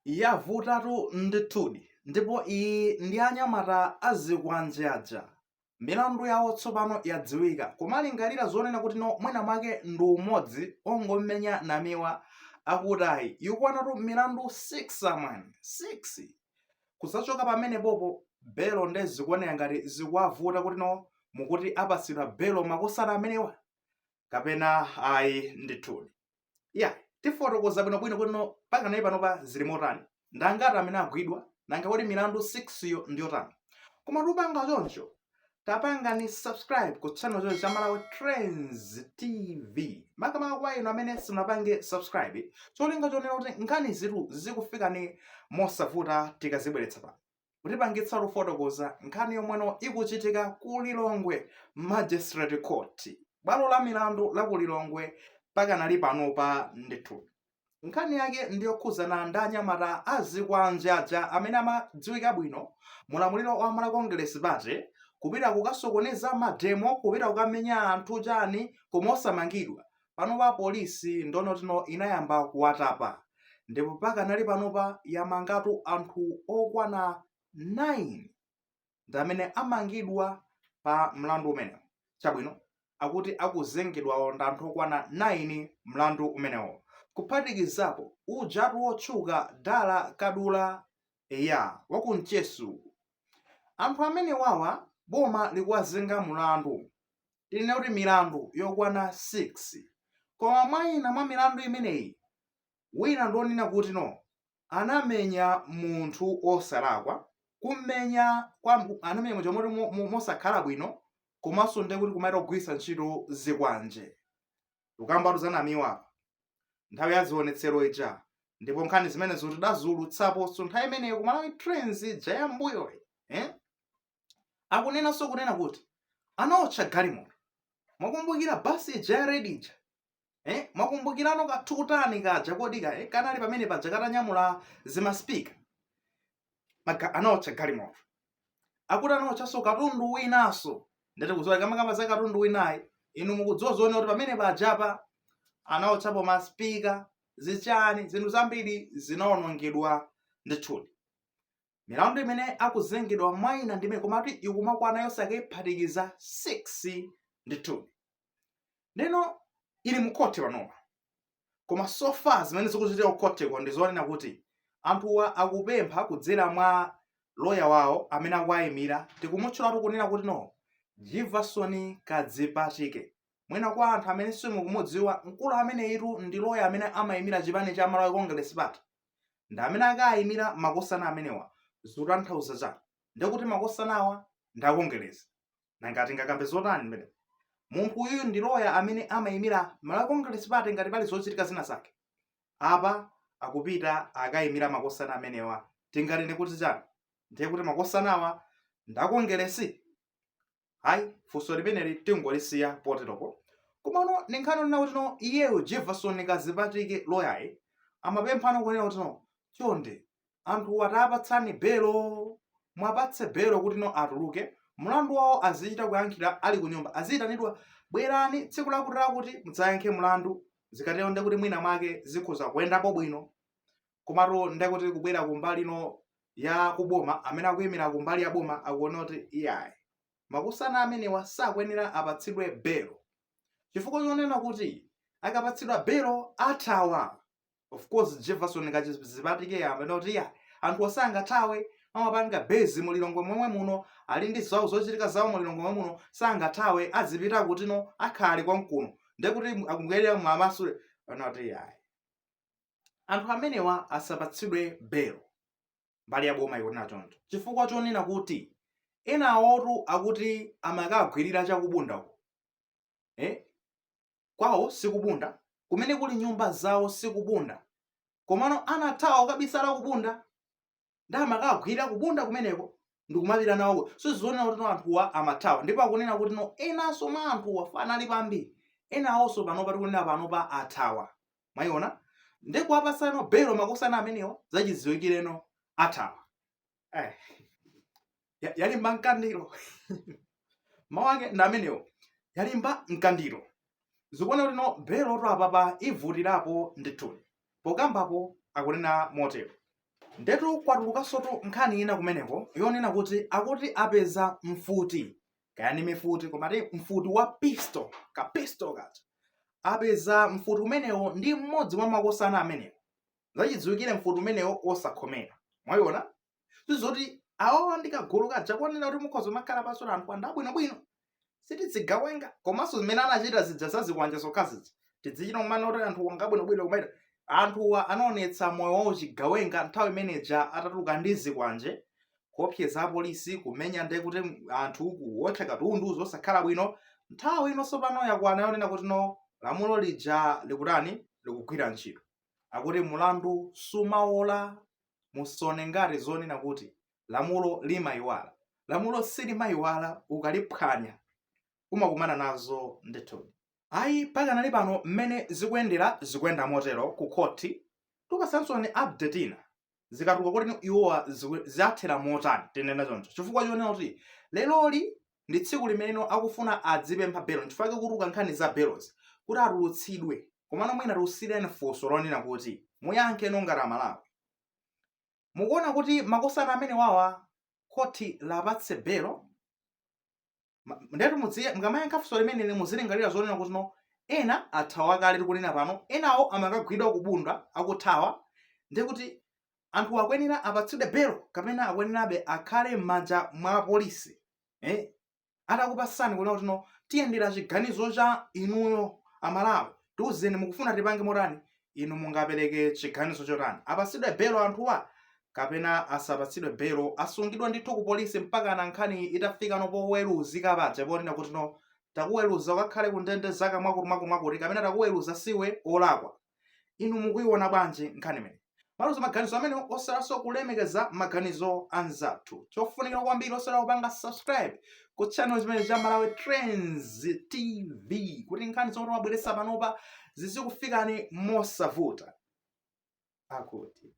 Yavutatu ndithudi ndipo iyi ndi anyamata azikwanje aja. Milandu yawo tsopano yadziwika. Kumalingalira zonena kuti no mwina mwake ndi umodzi ongomenya Namiwa akuti ayi ikwanatu milandu 6 amwene 6. Kuzachoka pamenepopo belo nde zikuoneka ngati zikuwavuta kuti no mukuti apatsidwa belo makosana amenewa kapena ayi ndithudi. Ya, tifotokoza bwinobwino kuti no pakanali panopa zili motani, ndi angati amene agwidwa, nanga kodi milandu 6 yo ndi yotani. Koma tupanga choncho, tapangani subscribe ku channel choncho cha Malawi Trends TV. Makamaka kwa inu amene simunapange subscribe, cholinga chonena kuti nkhani zitu zikufikani mosavuta tikazibweretsa pano. Kutipangitsa kufotokoza nkhani yomweno ikuchitika ku Lilongwe Magistrate Court, bwalo la milandu la ku Lilongwe pakanali panopa ndithu. Nkhani yake ndiyokhuzana ndi anyamata azikwanje aja amene amadziwika bwino mulamuliro wa Malawi Congress Party kupita kukasokoneza mademo, kupita kukamenya anthu chani koma osamangidwa. Panopa polisi ndonotino inayamba kuwatapa ndipo pakanali panopa yamangatu anthu okwana 9 ndi amene amangidwa pa mlandu umenewo. Chabwino, akuti akuzengedwawo ndi anthu okwana 9 mlandu umenewo, kuphatikizapo ujatu wotchuka Dala Kadula ya waku Mchesu. Anthu amenewawa boma likuwazenga mulandu, tinene kuti milandu yokwana 6, koma mwa ina mwa milandu imeneyi wina ndionena kuti no anamenya munthu osalakwa, kummenya kwa anamenya munthu moti mosakhala bwino, komanso ndiye kuti kumaita kugwiritsa ntchito zikwanje. Tukambatu za Namiwa apa nthawi ya zionetsero ija, ndipo nkhani zimenezo tidaziulutsaponso nthawi imeneyo ku Malawi Trends ija ya mbuyoyi, eh? Akunenanso kunena kuti anaotcha galimoto. Mwakumbukira basi ija ya red ija, eh? Mwakumbukirano kathutani kaja kodi ka kanali pamene paja katanyamula zimaspeaker? Anaotcha galimoto, akuti anaotchanso katundu winanso. Ndati kudziwa kamakamba za katundu winayi, inu mukudziwa zoona kuti pamene pajapa anaotchapo maspeaker, zichani, zinthu zambiri zinaonongedwa ndithudi. Milandu imene akuzengedwa mwayina ndime komatu ikumakwana yonse akayiphatikiza 6 ndithudi. Ndeno ili mukhothi panopa, koma so far zimene zikuchitika kukhotiko ndi zonena kuti anthuwa akupempha kudzera mwa loya wawo amene akuwayimira, tikumutchulatu kunena kuti no Jivason Kadzipatike. Mwina kwa anthu amene simukumudziwa mkulu ameneyitu ndi loya amene amayimira chipani cha Malawi Congress Party, ndi amene akayimira makosana amenewa. Zikutanthauza chani? Ndikuti makosanawa ndi akongerezi. Nanga tingakambe zotani mmene munthu uyuyu ndi loya amene amayimira Malawi Congress Party ngati pali zochitika zina zake? Apa akupita akayimira makosana amenewa, tinganene kuti chani? Ndiye kuti makosanawa ndi akongeresi? Hayi, funso limeneli tingolisiya poteropo. Komano ndi nkhani yonena kuti no iyeyo Jefferson Kadzipatike loyayi amapemphano kunena kuti no chonde anthu atapatsani belo, mwapatse belo kuti no atuluke, mlandu wawo azichita kuyankhira ali ku nyumba, aziyitanidwa, bwerani tsiku lakuti lakuti mudzayankhe mlandu. Zikatero ndiye kuti mwina mwake zikhoza kuyendapo bwino. Komatu ndiye kuti kubwera kumbali no ya kuboma, amene akuyimira kumbali ya boma akuona kuti iyayi, makosana amenewa sakuyenera apatsidwe belo chifukwa chonena kuti akapatsidwa belo athawa. Of course Jefferson Kadzipatike amene kuti iya, anthu sangathawe, amapanga base mu Lilongwe momwe muno, ali ndi zawo zochitika zawo mu Lilongwe momwe muno, sangathawe, azipita kuti no akhale kwamkuno, ndiye kuti akungwerera mwamasule anati iyayi, anthu amenewa asapatsidwe belo. Mbali ya boma ikunena choncho chifukwa chonena kuti enawotu akuti amakagwirira chakubunda uko, eh? Kwawo sikubunda, kumene kuli nyumba zawo sikubunda, komano anathawa kukabisala kubunda ndi amakagwira kubunda kumeneko ndikumapita nawo. So zionera kuti no anthuwa amathawa, ndipo akunena kuti no enanso mwa anthuwa fanali pambiri, enawonso panopa tikunena panopa athawa. Mwayiona? Ndikuwapasano belo makosana amenewa, zachidziwikireno athawa, eh. Yalimba mkandiro, mawu ake ndi amenewo, yalimba mkandiro. Zikuona kuti no belo to apapa ivutirapo ndithudi, pokambapo akunena motero. Ndetu kwatulukansotu nkhani ina kumeneko yonena kuti akuti apeza mfuti, kaya ndi mifuti, koma ti mfuti wa pistol, ka pistol kaja. Apeza mfuti umenewo ndi mmodzi mwa makosana amenewo. Zachidziwikire mfuti umenewo osakhomera. Mwayiona? Sizoti awawa ndi kagulu kaja konena kuti mukhoza kumakhala pansi kuti anthu andabwinobwino. Sitidzigawenga komanso zimene anachita zija za zikwanje zokha zija. Tidzichita kumana kuti anthu angabwinobwino kumaita. Anthuwa anaonetsa moyo wawo chigawenga nthawi imeneja atatuluka ndi zikwanje, kuopseza apolisi, kumenya nde kuti anthu kuwotcha katundu zosakhala bwino. Nthawi ino tsopano yakwana yonena kuti no lamulo lija likutani likugwira ntchito. Akuti mulandu sumawola musaone ngati zonena kuti lamulo limayiwala. Lamulo silimayiwala ukaliphwanya umakumana nazo ndithudi. Ayi pakanali pano mmene zikuyendera zikuyenda motero ku khoti tikupasansoni update ina zikatuluka kuti iwowa zathera motani tinene choncho chifukwa chonena kuti leroli ndi tsiku limene akufuna adzipempha belo nchifukwa chake kutuluka nkhani za belozi kuti atulutsidwe komano mwina tikusiyireni funso lonena kuti muyankhe inu ngati amalawi mukuona kuti makosana amene wawa khoti lapatse belo Ndetu mudziye mukamayankha funso limeneli muzilingalira zonena kuti no ena athawa kale tikunena pano enawo amakagwidwa kubunda akuthawa ndiye kuti anthu akuyenera apatsidwe belo kapena akuyenerabe akhale m'manja mwa polisi eh? Atakupasani kunena kuti no tiyendera chiganizo cha inuyo amalawi tiuzeni mukufuna tipange motani Inu mungapereke chiganizo chotani? Apatsidwe belo anthuwa kapena asapatsidwe belo? Asungidwe ndithu ku polisi mpakana nkhani itafikano poweruzika paja ponena kuti no takuweruza ukakhale ku ndende zaka mwakuti mwakuti mwakuti kapena takuweruza siwe olakwa. Inu mukuiona bwanji nkhani imeneyi? Maluza maganizo amenewo osaiwalanso kulemekeza maganizo anzathu. Chofunikira kwambiri osaiwala kupanga subscribe ku channel chimene cha Malawi Trends TV kuti nkhani zomwe timabweretsa panopa zizikufikani mosavuta. Akuti.